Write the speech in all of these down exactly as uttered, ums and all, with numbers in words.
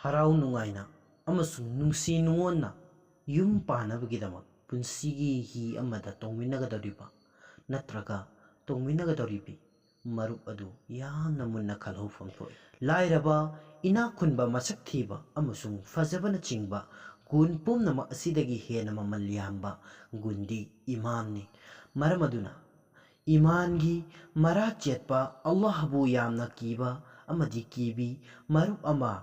ꯍꯔꯥꯎ ꯅꯨꯡꯉꯥꯏꯅ ꯑꯃꯁꯨꯡ ꯅꯨꯡꯁꯤ ꯅꯨꯡꯉꯣꯟꯅ ꯌꯨꯝ ꯄꯥꯟꯅꯕꯒꯤꯗꯃꯛ ꯄꯨꯟꯁꯤꯒꯤ ꯍꯤ ꯑꯃꯗ ꯇꯣꯡꯃꯤꯟꯅꯒꯗꯧꯔꯤꯕ ꯅꯠꯇ꯭ꯔꯒ ꯇꯣꯡꯃꯤꯟꯅꯒꯗꯧꯔꯤꯕꯤ ꯃꯔꯨꯞ ꯑꯗꯨ ꯌꯥꯝꯅ ꯃꯨꯟꯅ ꯈꯜꯍꯧꯐꯝ ꯊꯣꯛꯏ꯫ ꯂꯥꯏꯔꯕ, ꯏꯅꯥꯛ ꯈꯨꯟꯕ, ꯃꯁꯛ ꯊꯤꯕ ꯑꯃꯁꯨꯡ ꯐꯖꯕꯅꯆꯤꯡꯕ ꯒꯨꯟ ꯄꯨꯝꯅꯃꯛ ꯑꯁꯤꯗꯒꯤ ꯍꯦꯟꯅ ꯃꯃꯜ ꯌꯥꯝꯕ ꯒꯨꯟꯗꯤ ꯏꯃꯥꯟꯅꯤ꯫ ꯃꯔꯝ ꯑꯗꯨꯅ ꯏꯃꯥꯟꯒꯤ ꯃꯔꯥ ꯆꯦꯠꯄ, ꯑꯜꯂꯥꯍꯕꯨ ꯌꯥꯝꯅ ꯀꯤꯕ ꯑꯃꯗꯤ ꯀꯤꯕꯤ ꯃꯔꯨꯞ ꯑꯃ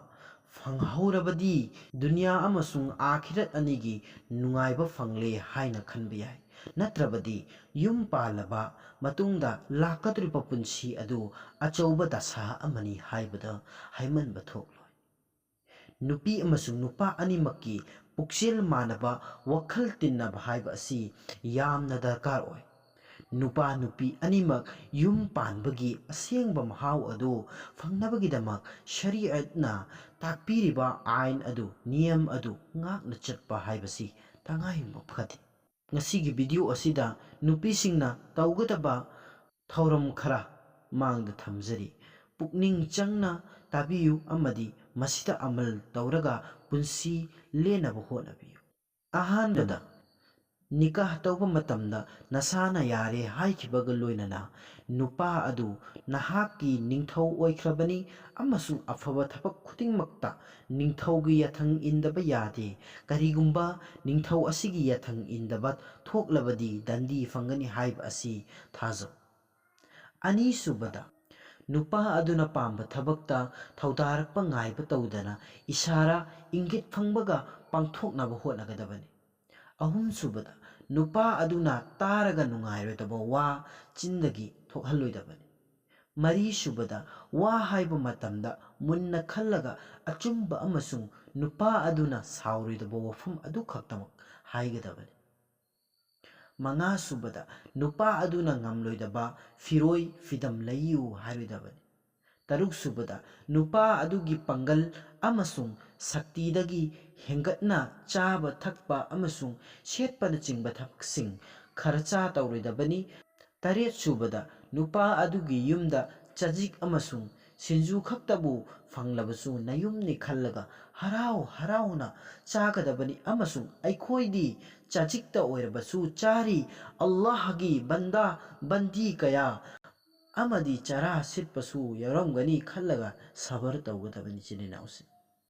ꯐꯪꯍꯧꯔꯕꯗꯤ ꯗꯨꯅꯤꯌꯥ ꯑꯃꯁꯨꯡ ꯑꯥꯈꯤꯔꯠ ꯑꯅꯤꯒꯤ ꯅꯨꯡꯉꯥꯏꯕ ꯐꯪꯂꯦ ꯍꯥꯏꯅ ꯈꯟꯕ ꯌꯥꯏ꯫ ꯅꯠꯇ꯭ꯔꯕꯗꯤ ꯌꯨꯝ ꯄꯥꯜꯂꯕ ꯃꯇꯨꯡꯗ ꯂꯥꯛꯀꯗꯧꯔꯤꯕ ꯄꯨꯟꯁꯤ ꯑꯗꯨ ꯑꯆꯧꯕ ꯗꯁꯥ ꯑꯃꯅꯤ ꯍꯥꯏꯕꯗ ꯍꯥꯏꯃꯟꯕ ꯊꯣꯛꯂꯣꯏ꯫ ꯅꯨꯄꯤ ꯑꯃꯁꯨꯡ ꯅꯨꯄꯥ ꯑꯅꯤꯃꯛꯀꯤ ꯄꯨꯛꯆꯦꯜ ꯃꯥꯟꯅꯕ, ꯋꯥꯈꯜ ꯇꯤꯟꯅꯕ ꯍꯥꯏꯕ ꯑꯁꯤ ꯌꯥꯝꯅ ꯗꯔꯀꯥꯔ ꯑꯣꯏ꯫ ꯅꯨꯄꯥ ꯅꯨꯄꯤ ꯑꯅꯤꯃꯛ ꯌꯨꯝ ꯄꯥꯟꯕꯒꯤ ꯑꯁꯦꯡꯕ ꯃꯍꯥꯎ ꯑꯗꯨ ꯐꯪꯅꯕꯒꯤꯗꯃꯛ ꯁꯔꯤꯌꯠꯅ ꯇꯥꯛꯄꯤꯔꯤꯕ ꯑꯥꯏꯟ ꯑꯗꯨ, ꯅꯤꯌꯝ ꯑꯗꯨ ꯉꯥꯛꯅ ꯆꯠꯄ ꯍꯥꯏꯕꯁꯤ ꯇꯉꯥꯏ ꯐꯗꯦ꯫ ꯉꯁꯤꯒꯤ ꯚꯤꯗꯤꯑꯣ ꯑꯁꯤꯗ ꯅꯨꯄꯤꯁꯤꯡꯅ ꯇꯧꯒꯗꯕ ꯊꯧꯔꯝ ꯈꯔ ꯃꯥꯡꯗ ꯊꯝꯖꯔꯤ꯫ ꯄꯨꯛꯅꯤꯡ ꯆꯪꯅ ꯇꯥꯕꯤꯌꯨ ꯑꯃꯗꯤ ꯃꯁꯤꯗ ꯑꯃꯜ ꯇꯧꯔꯒ ꯄꯨꯟꯁꯤ ꯂꯦꯟꯅꯕ ꯍꯣꯠꯅꯕꯤꯌꯨ꯫ ꯑꯍꯥꯟꯕꯗ, ꯅꯤꯀꯥꯍ ꯇꯧꯕ ꯃꯇꯝꯗ ꯅꯁꯥꯅ ꯌꯥꯔꯦ ꯍꯥꯏꯈꯤꯕꯒ ꯂꯣꯏꯅꯅ ꯅꯨꯄꯥ ꯑꯗꯨ ꯅꯍꯥꯛꯀꯤ ꯅꯤꯡꯊꯧ ꯑꯣꯏꯈ꯭ꯔꯕꯅꯤ ꯑꯃꯁꯨꯡ ꯑꯐꯕ ꯊꯕꯛ ꯈꯨꯗꯤꯡꯃꯛꯇ ꯅꯤꯡꯊꯧꯒꯤ ꯌꯥꯊꯪ ꯏꯟꯗꯕ ꯌꯥꯗꯦ꯫ ꯀꯔꯤꯒꯨꯝꯕ ꯅꯤꯡꯊꯧ ꯑꯁꯤꯒꯤ ꯌꯥꯊꯪ ꯏꯟꯗꯕ ꯊꯣꯛꯂꯕꯗꯤ ꯗꯟꯗꯤ ꯐꯪꯒꯅꯤ ꯍꯥꯏꯕ ꯑꯁꯤ ꯊꯥꯖꯧ꯫ ꯑꯅꯤꯁꯨꯕꯗ, ꯅꯨꯄꯥ ꯑꯗꯨꯅ ꯄꯥꯝꯕ ꯊꯕꯛꯇ ꯊꯧꯗꯥꯔꯛꯄ ꯉꯥꯏꯕ ꯇꯧꯗꯅ ꯏꯁꯥꯔꯥ ꯏꯪꯒꯤꯠ ꯐꯪꯕꯒ ꯄꯥꯡꯊꯣꯛꯅꯕ ꯍꯣꯠꯅꯒꯗꯕꯅꯤ꯫ ꯑꯍꯨꯝꯁꯨꯕꯗ, ꯅꯨꯄꯥ ꯑꯗꯨꯅ ꯇꯥꯔꯒ ꯅꯨꯡꯉꯥꯏꯔꯣꯏꯗꯕ ꯋꯥ ꯆꯤꯟꯗꯒꯤ ꯊꯣꯛꯍꯜꯂꯣꯏꯗꯕꯅꯤ꯫ ꯃꯔꯤꯁꯨꯕꯗ, ꯋꯥ ꯍꯥꯏꯕ ꯃꯇꯝꯗ ꯃꯨꯟꯅ ꯈꯜꯂꯒ ꯑꯆꯨꯝꯕ ꯑꯃꯁꯨꯡ ꯅꯨꯄꯥ ꯑꯗꯨꯅ ꯁꯥꯎꯔꯣꯏꯗꯕ ꯋꯥꯐꯝ ꯑꯗꯨꯈꯛꯇꯃꯛ ꯍꯥꯏꯒꯗꯕꯅꯤ꯫ ꯃꯉꯥꯁꯨꯕꯗ, ꯅꯨꯄꯥ ꯑꯗꯨꯅ ꯉꯝꯂꯣꯏꯗꯕ ꯐꯤꯔꯣꯏ ꯐꯤꯗꯝ ꯂꯩꯌꯨ ꯍꯥꯏꯔꯣꯏꯗꯕꯅꯤ꯫ ꯇꯔꯨꯛꯁꯨꯕꯗ, ꯅꯨꯄꯥ ꯑꯗꯨꯒꯤ ꯄꯥꯡꯒꯜ ꯑꯃꯁꯨꯡ ꯁꯛꯇꯤꯗꯒꯤ ꯍꯦꯟꯒꯠꯅ ꯆꯥꯕ ꯊꯛꯄ ꯑꯃꯁꯨꯡ ꯁꯦꯠꯄꯅꯆꯤꯡꯕ ꯊꯕꯛꯁꯤꯡ ꯈꯔꯆꯥ ꯇꯧꯔꯣꯏꯗꯕꯅꯤ꯫ ꯇꯔꯦꯠꯁꯨꯕꯗ, ꯅꯨꯄꯥ ꯑꯗꯨꯒꯤ ꯌꯨꯝꯗ ꯆꯖꯤꯛ ꯑꯃꯁꯨꯡ ꯁꯤꯡꯖꯨ ꯈꯛꯇꯕꯨ ꯐꯪꯂꯕꯁꯨ ꯅꯌꯨꯝꯅꯤ ꯈꯜꯂꯒ ꯍꯔꯥꯎ ꯍꯔꯥꯎꯅ ꯆꯥꯒꯗꯕꯅꯤ, ꯑꯃꯁꯨꯡ ꯑꯩꯈꯣꯏꯗꯤ ꯆꯖꯤꯛꯇ ꯑꯣꯏꯔꯕꯁꯨ ꯆꯥꯔꯤ꯫ ꯑꯜꯂꯥꯍꯒꯤ ꯕꯟꯗꯥ ꯕꯟꯗꯤ ꯀꯌꯥ ꯑꯃꯗꯤ ꯆꯔꯥ ꯁꯤꯠꯄꯁꯨ ꯌꯥꯎꯔꯝꯒꯅꯤ ꯈꯜꯂꯒ ꯁꯕꯔ ꯇꯧꯒꯗꯕꯅꯤ, ꯏꯆꯤꯟ ꯏꯅꯥꯎꯁꯤꯡ꯫